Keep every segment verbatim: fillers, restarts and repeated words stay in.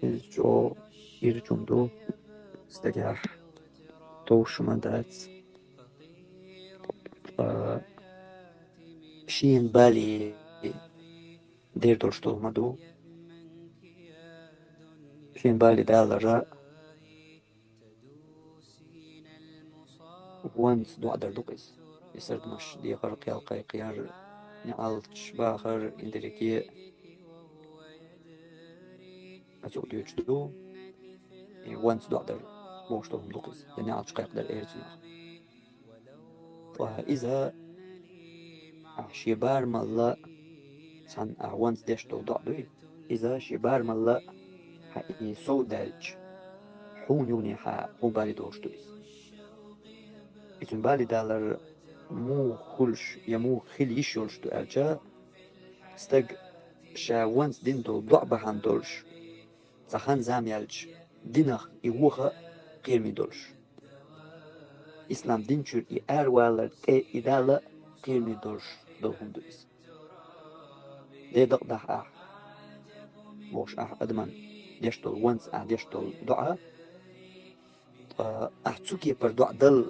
Иза чӀогӀа ирчун ду, стагехь товш ма дац. Ткъа шен бале дер долуш долу ма ду. Шен бале далара ванца доӀа дар ду-кх иза. И сардамаш дехар, кхел кхайкхаяр, неӀалташ бахар, и дерриге а цо дуьйцуш ду. И ванца доӀа дар бохуш долу хӀума ду-кх иза, я неӀалташ кхайкхадар эр цунах. Ткъа иза ахь шен барамалла, цхьана ахь ванца деш долу доӀа дуй, иза шен барамалла хьан и сов даьлча, хьуна юханехьа хьуна бале долуш ду иза. И цуьнан бале далар муха хуьлуш я муха хила йиш йолуш ду аьлча, стаг ша ванца дина долу доӀа бахьана долуш, цхьа хан-зама яьлча, динах и ваха кхераме долуш. Ислам дин чуьра и аравалар тӀе и дала кхераме долуш долу хӀума ду иза. Де дакъа дахьа ахь, бохуш ахь адаман деш долу ванца ахь деш долу доӀа, ткъа ахь цу кепара доӀа дала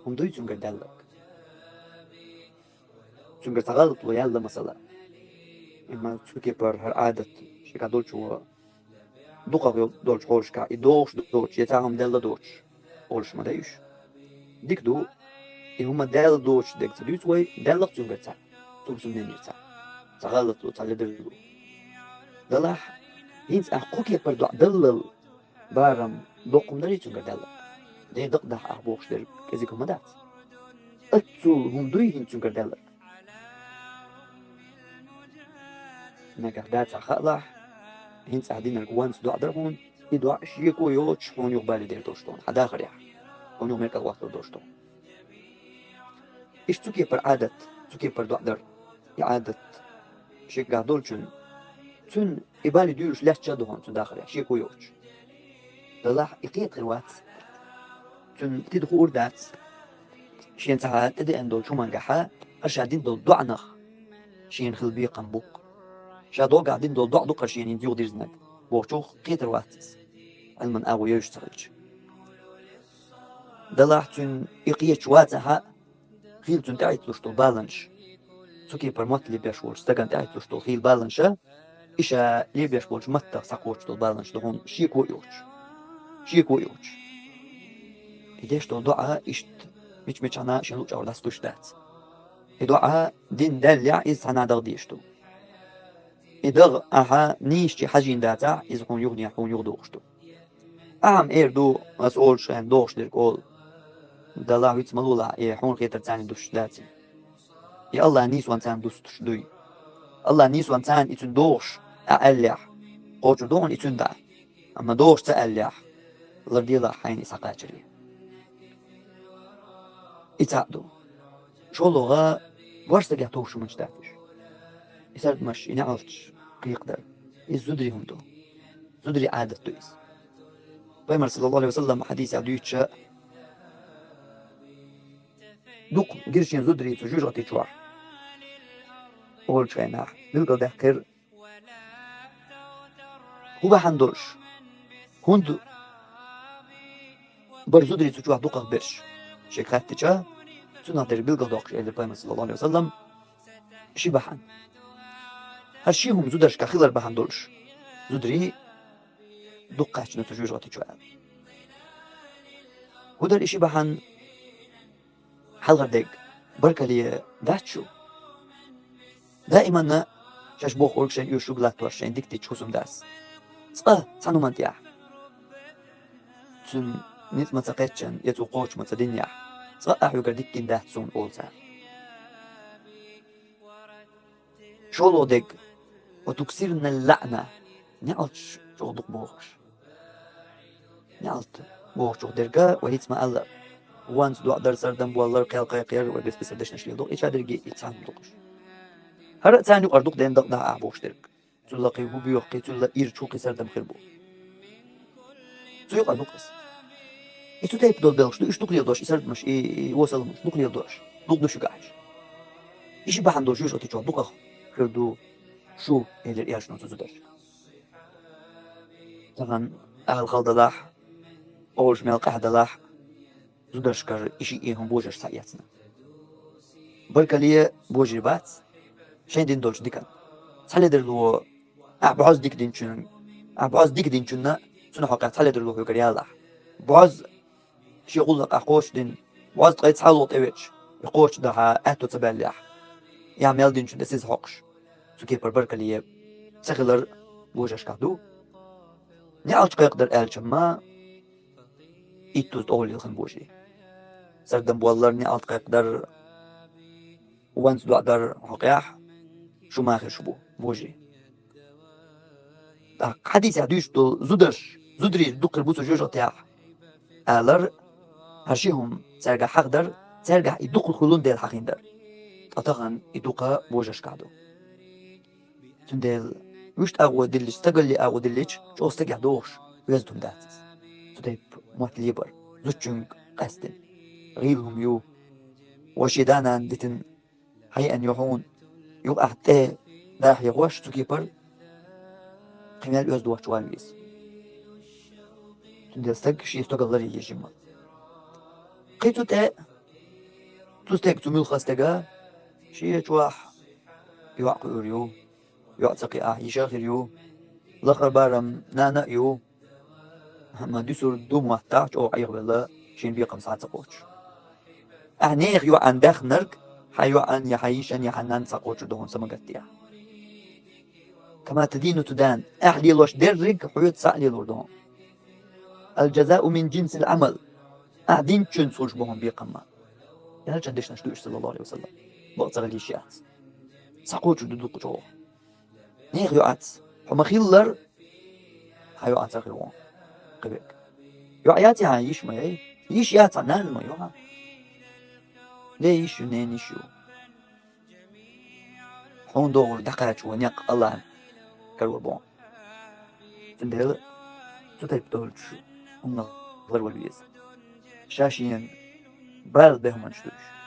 хӀума дуй цуьнгара даьлларг. Цуьнгара цхьа гӀалатло яьлла, масала. Имма цу кепара хӀара Ӏадат шегахь долчо дукхах йо-, долчу хьолашкахь и дохуш доцуш, я цхьа хӀума даьлла доцуш, олуш ма дай уьш. Дика ду, и хӀума даьлла доцуш дерг ца дуьйцу вай, даьлла-кх цуьнгара цхьаъ, цуьнан сунненера цхьаъ, цхьа гӀалатло, цхьа ледарло. Делахь, хӀинца ахь кху кепара доӀа даллал барам доккха хӀума дарий цуьнгара даьлла. Де дакъа дахьа ахь бохуш дерг кӀезиг хӀума дац. Аццул хӀума дуй хӀинца цуьнгара даьлла. Нагахь дацахь хаалахь, хӀинца ахь динарг ванца доӀа дара хьуна, и доӀа шеко йоцуш хьуна юха бале дер долуш ду хьуна, хьан дахарехь, хьуна юха мекъал хӀоттор долуш ду хьуна. Иштта цу кепара Ӏадат, цу кепара доӀа дар, и Ӏадат шегахь долчун, цуьнан и бале дуьйлуш лаьтташ а ду хьуна цуьнан дахарехь, шеко йоцуш. Делахь и кхета хир вац. Цуьнан тида хуур дац. Шена цхьа тӀедеана долчу хӀумангахьа, хӀара ша дина долу доӀанах шена хила бекхам бу-кх. Ша доггахь дина долу доӀа ду-кх хӀара шена хӀинца юхадирзинарг, бохучух кхетар вац иза, Ӏилман агӀо евзаш ца хилча. Делахь цуьнан и кхеташ вацахьа, хила цунна тӀехӀитталуш долу баланаш, цу кепара мотт лебеш волчу стагана тӀехӀитталуш долу хила баланаша, и ша лебеш болчу маттах схьакхочуш долу баланаш ду хьуна шеко а йоцуш. Шеко а йоцуш. И деш долу доӀа иштта мича-мичахьана шен луъучу агӀор дӀасакхуьйсуш дац. И доӀа дина даьллехь, иза цхьанхьа дагӀа дезаш ду. И дагӀа ахьа нийсачу хьажийна дацахь, иза хьуна юханехьа хьуна юхадохуш ду. Ахьа-м эр ду, ас олуш хенахь дохуш дерг олу. Далла хӀуьца ма лолахь, и хьуна хетар царна дустуш дац. И АллахӀан нийсонца царна дустуш дуй. АллахӀан нийсонца царна и цуьнан дохуш, ахьа аьллехь, кхочур ду хьуна и цуьнан дӀа. Амма дохуш ца аьллехь, ларделахь хьайна и схьакхачаре. И цхьаъ ду. ШолгӀа, ворхӀ стагехь товш хӀуманаш дац уьш. И сардамаш, и неӀалташ кхайкхадар. Иза зударийн хӀума ду. Зударийн Ӏадат ду иза. Пайхамар, саллаллаху Ӏалайхи ва саллам, хьадисехь дуьйцуш, дукха гира шен зударий цу жоьжахати чохь олучу хенахь, билгалдаьккхира, хӀун бахьана долуш, хӀунда бара зударий цу чохь дукхах берш? Шега хаьттича, цунах дерг билгалдоккхуш элира Пайхамар, саллаллаху Ӏалайхи ва саллам, ши бахьана. ХӀара ши хӀума зударшкахь хилар бахьана долуш, зударий дукха кхаьчна цу жоьжахати чу аьлла. ХӀун дара и ши бахьана? Хьалхара дерг, баркалле дац шу. Даиманна шаьш бохург шайна оьшург латтош, шайна дика дича хӀусамдас. Цкъа цхьана хӀуманна тӀехь, цуьнан ницкъ ма ца кхаьччан, я цо кхочуш ма ца динехь, цкъа а хьоьгара дика гина дац суна, олу цара. ШолгӀа дерг, ва туксирна лаӀна, неӀалташ чӀогӀа дукха бохуш. НеӀалт бохучух дерг, вай хӀинца ма-аллара, ванца доӀа дар, сардам боллар, кхел кхайкхаяр, вай бес-бесара дешнаш леладо, и ша дерриге и цхьаьна дукхуш. ХӀара а царна юкъара дукха дена дакъа дахьа ахь бохуш дерг. Цул а кхин хӀун боьху, кхин цул а ирча хӀун, кхин сардам хир бу. Цу юкъара дукха иза. И цу тайпа долу белхаш ду, уьш дукха леладош, и сардамаш, и, и осалламаш дукха леладош, дукха ду шуьга ахьаш. И ши бахьана долу жоьжахати чохь дукхах хир ду шу, элира элчано цу зударшка. Тахан ала хала далахь, олуш мел къаьхьа далахь, зударшкара и шиъ, и хӀума божарш схьаэцна. Баркалле божарий бац, шайн дина долчу диканна. Цхьа ледарло, ахь бӀозза дика динчун, ахь бӀозза дика динчунна, цунна хьокъехь цхьа ледарло хьоьгара ялахь. БӀозза шен гӀуллакх ахь кхочушдина, бӀозза ткъе цхьалгӀа тӀевеача, и кхочушдан хьан аьтто ца баьллехь, и хьан мел динчун тӀе сиз хьокхуш, цу кепара баркалле ца хилар божаршкахь ду. НеӀалт кхайкхадар аьлча-м, иттаза тӀехула лелхина божарий. Сардам боллар, неӀалт кхайкхадар, ванца доӀа дар хьокъехь, шу ма хир шу бу, божарий. ТӀаккха хьадисехь дуьйцуш долу зударш, зударий дукха хир бу цу жоьжахатехь, алар, хӀара ши хӀума цаьргахь хьахадар, цаьргахь и дукха хуьлун дела хьахийна дара. Ткъа тахана и дукха божаршкахь ду. Цундела вуьшта агӀо диллича, стагаллин агӀо диллича, чӀогӀа стагехь догӀуш, оьзда хӀума дац иза. Цу тайпа мотт лебар, зудчуьнга къаьстина, гӀийла хӀума ю. Ва шен да-нана дитина хьаеана ю хьуна, юха ахь тӀе дахьа яхош цу кепара, кхин мел оьзда воцуш вала веза. Цундела стаг шен стагаллий еза жимма. Кхин цу тӀе, цу стеган, цу муьлхха стеган шен чохь йоӀ кхуьур ю, йоӀ ца кхиахь, йиша хир ю, лахара барам нана а ю, амма дуьсур ду моттахь, чӀогӀа Ӏехавелла, шен бекхам схьа ца кхочуш. Ахь нехан йоӀана даьхнарг хьан йоӀана я хьан йишина я хьан нанна схьакхочур ду хьуна, са ма гатдехь. Кама тадину тудан, ахь лелош дерриг хьоьца схьа а лелор ду хьуна. Ал-жазау мин джинсил амал. Ахь динчуьнца хуьлуш бу хьуна бекхам. Элчан дешнаш ду уьш, саллаллаху Ӏалайхи ва саллам. Бакъ ца хилийша яц. Схьакхочур ду дукха чӀогӀа. Нехан йоӀаца хьо ма-хиллара, хьан йоӀаца хир ву хьуна кхин верг. ЙоӀ яций хьан, йиша ма яй? Йиша яц хьан, нана ма ю хьан? Ле, йиша ю, нена йиша ю. Хьуна догӀур дӀакхачо некъ Аллахьна карор бу хьуна. Цундела цу тайпа долчу хӀуманах ларвала веза. Ша шена бала бен хӀуманаш ду уьш.